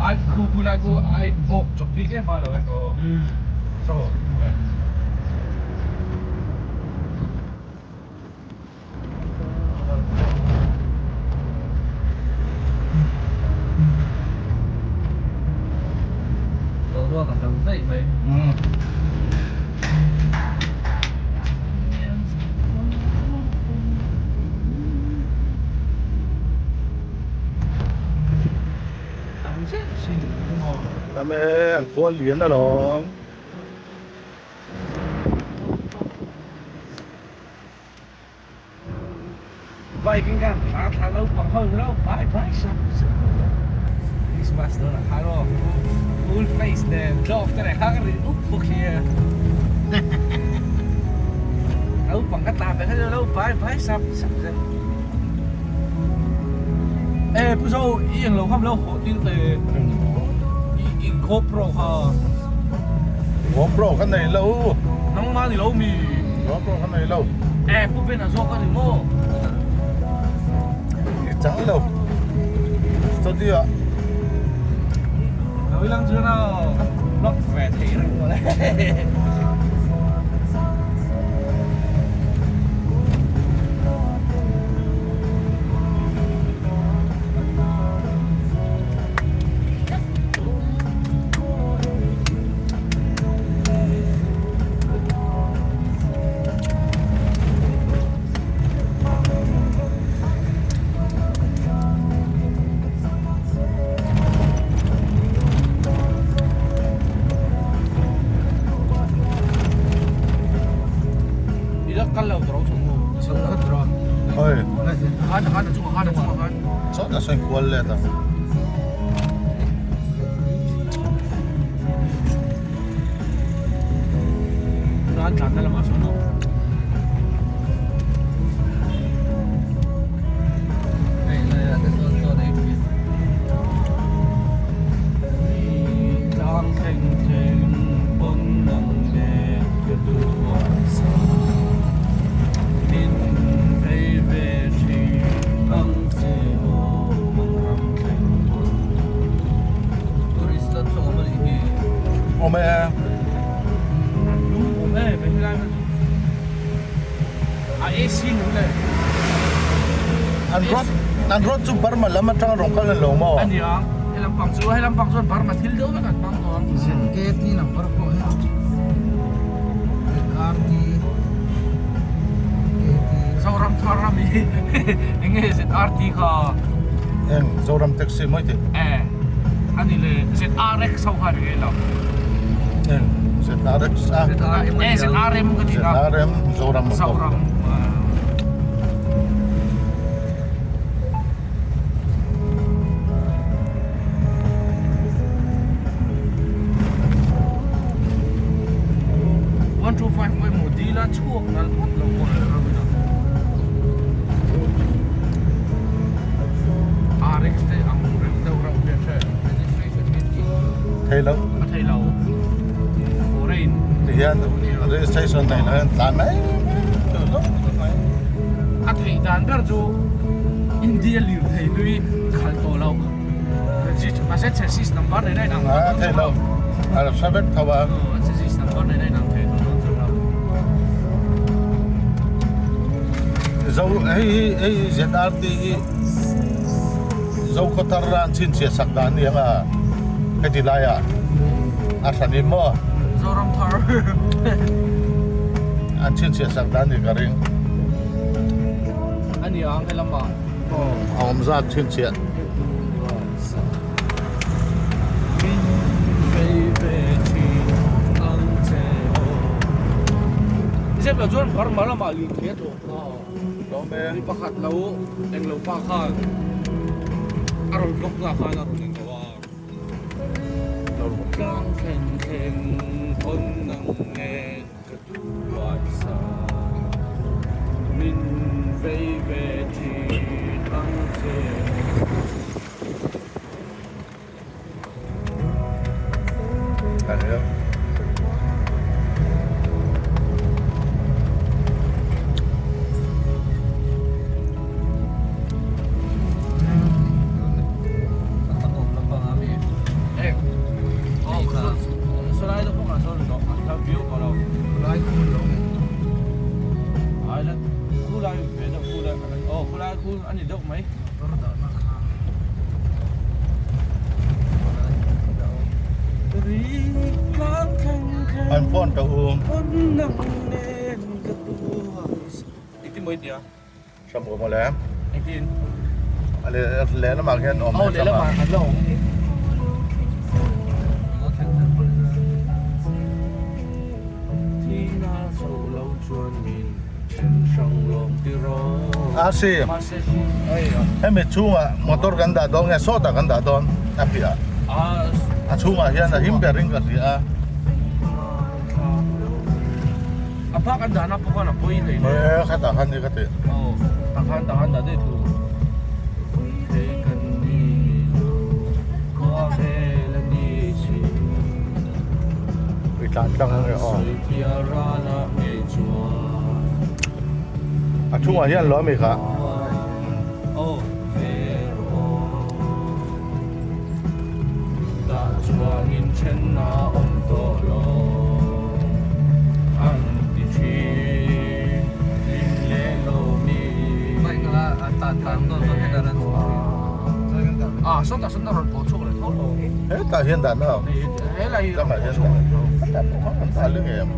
Ai khu khu lai khu ai bawk chawp bik em a lo e. So. Boruak a hlo daih mai. Tam e, an khual lian alawm. Bike in khan thla thla naupang ho lo bai bai sap sap Christmas dawn ah khan aw full face nen glove te nen khan ka rin up bawk hi naupang ka tlan ve kha lo bai bai sap sap zel e pu zo i englo kham lo hawh tir te i GoPro kha GoPro ka nei lo nangmah ni lo mi GoPro ka nei lo E pu Ben a zawk a ni maw? I chang lo. Study ah. Lo ilang chuan a vlog ve thei reng mawle. Sawtah sawn kual let ang. Ran tlanna lamah sawn aw. Hei lai ah te sawn chaw nei thin. Tlang thleng thleng pawn ang leh ka duh sa. Min vei ve thin ang che aw mang ram thleng pawn. Tourist la tlawm a nih hi. Awm e. Lung awm e ve helai hman chu. A AC nung le. An road an road chu Burma lam atanga rawn kal an lo maw? A nia, he lampang chu he lampang chuan Burma thil deuh vek an hmang tawh ang. ZKT number pawh hi ZRT KT Zoram thar a mi enge ZRT kha? Eng Zoram taxi mai tih. E a ni le ZRX ho kha ni ngei lo. Eng ZRX a. E ZRM ka ti kha. ZRM Zoram. Zoram. 125 mai maw dil a chhuak nal phawt lo pawh a ro ina RX te ang reng deuh reuh hian hre registration hi tih thei lo a thei lo foreign ti hian registration nei lo hian tlan mai mai a theih dan ber chu India lirthei hlui khalh tawh lo mahse chassis number nei na inang a thei lo a hre vek tho a chassis number nei na inang thei tawh dawn chuan lo zo hei hi hei ZRT hi zo khawthar ran chhinchhiah sak dan ni ang a heti laiah a hran in maw Zoram thar an chhinchhiah sak dan ni ka ring a ni ang helamah a awm zat chhinchhiah. Zep lo chuan Burma lamah lirthei a tlawh kha mi pakhat lo englo pa khan a rawn vlog na khan a rawn englo a tlang thleng thleng pawn ang nge ka duai sa min vei ve thin ang che. phone pe u. Engtin maw i tia? Hram ko mawle. Engtin? A le lehlamah khian awm Oh, lehlamah an la awm. A si. Hemi chhungah motor kan dah dawn nge sawtah kan dah dawn a piah. A chhungah hian a him ber in ka hria a. A phak an dahna pawh khan a pawi hle hle. E khatah khan ni ka ti. Aw tah khan tah khan dah daih thu. Thei kan ni lo khua vel a ni thin. I tlan tlang ang e aw. Sawi piah rala ngei chuan. A chungah hian lo ami kha. Aw ve rawh. Tah chuan inthen a awm tawh lo an ti thin hlim leh lo mi kan leng a sawtah sawn a rawn pawh chhuak leh tho lo hetah hian dan a helai hi lamah hian hetah pawh khan kan dah leh ngei ang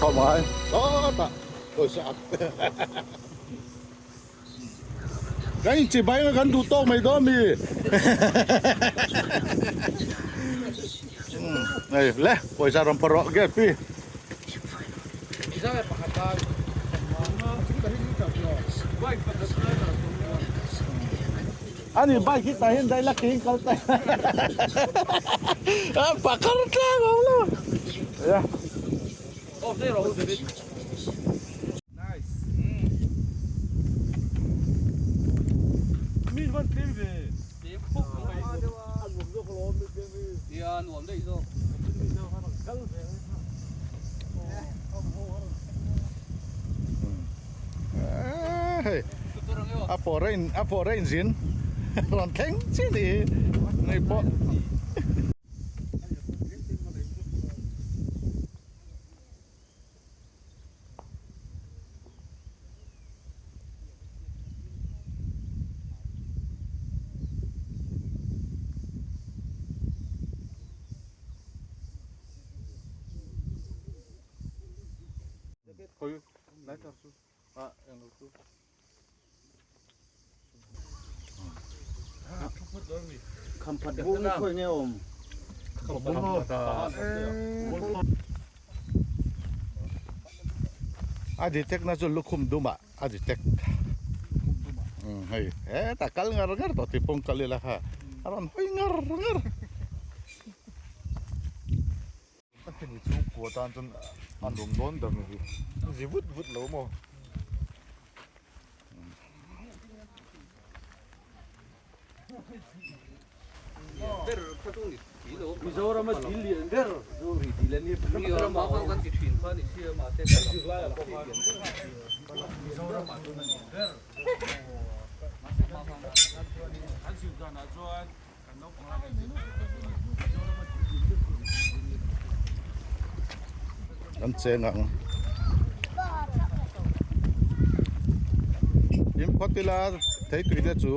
thawh mai sawtah pawisa ak kan inchibai anga kan duh tawk mai dawn mi hei le pawisa rawn phawrh rawh gate pi Ani bike hi tah hian daih la ke in kal ta a pakar tlang awm lo ya. Hei a foreign a foreign zin rawn thleng chiah ni hi ni pawh. A detect na chu lukhum dum ah a detect hei hetah kal ngar ngar tawh tih pawng kal ila kha a rawn hawi ngar ngar. A hemi chhungkua tan chuan a nuam dawn ber mai hi zi vut vut lo maw. Mizoram a dil lian ber chu ri dil a ni. Mizoram ah kan ti thin kha ni sia mahse kan zirlai ah pawh khan Mizoram ah chuan a lian ber. Kan zir dan ah chuan An cheng ang in phawt ila theitui te chu.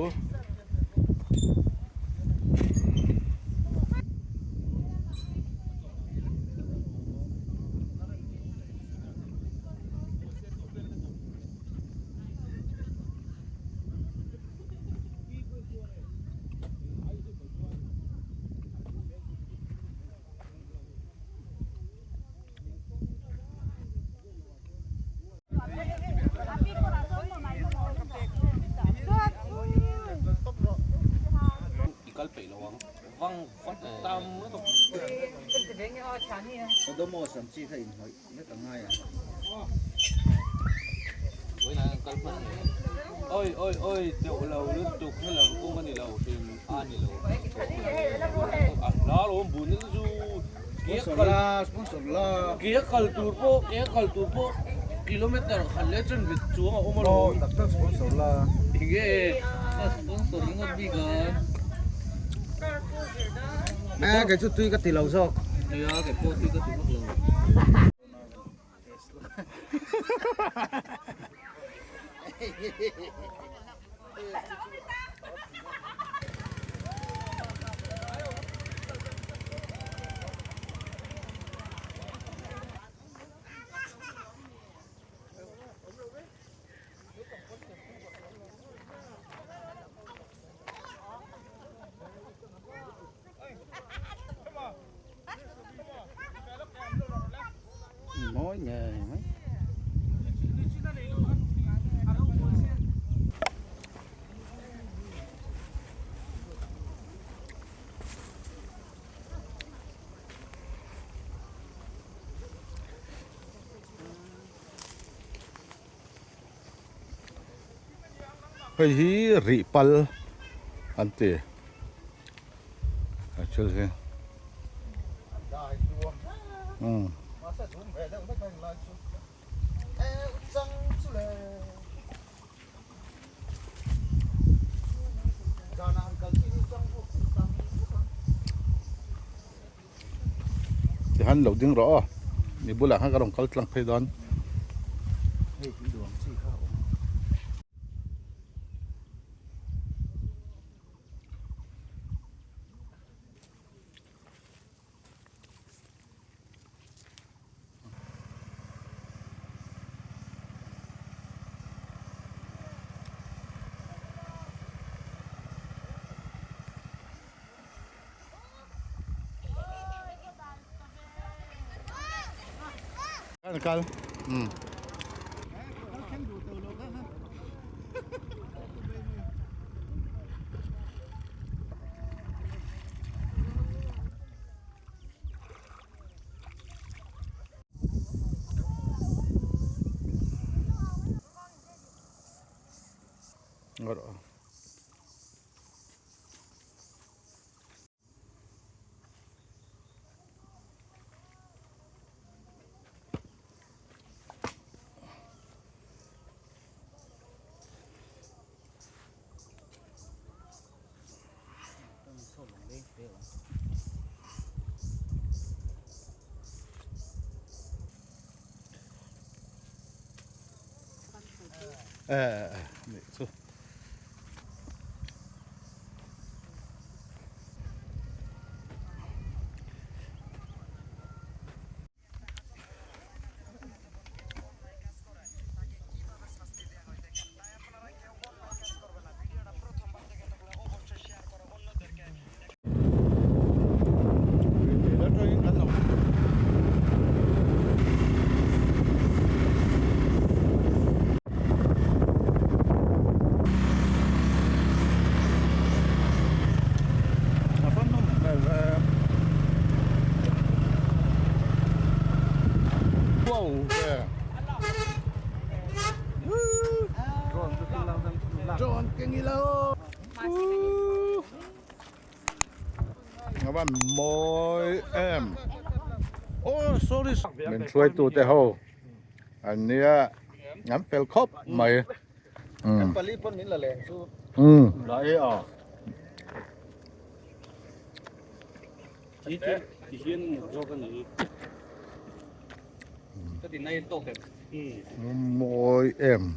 Oi oi oi teuh lo lutuk helam kawng a ni lo hrim a ni lo a hla lo awm bun chu ke a kal tur pawh ke a kal tur pawh kilometer khat leh chen vet chuang a awm alawm enge ka sponsor ringawt bik a Eh kei chu tui ka ti lo zawk nia kei pawh tui ka ti vak lo. Mawi ngei mai. Hei hi rih pal an ti a thil hi umm tihian lo ding rawh aw mi bulah khan ka rawn kal tlang phei dawn. Kan kal. Um. Eh, nih chu. Nga van mawi em oh sorry min hruaitu te ho an nia an fel khawp mai Kan pali pawn min la leng chu. La e a. Mawi em.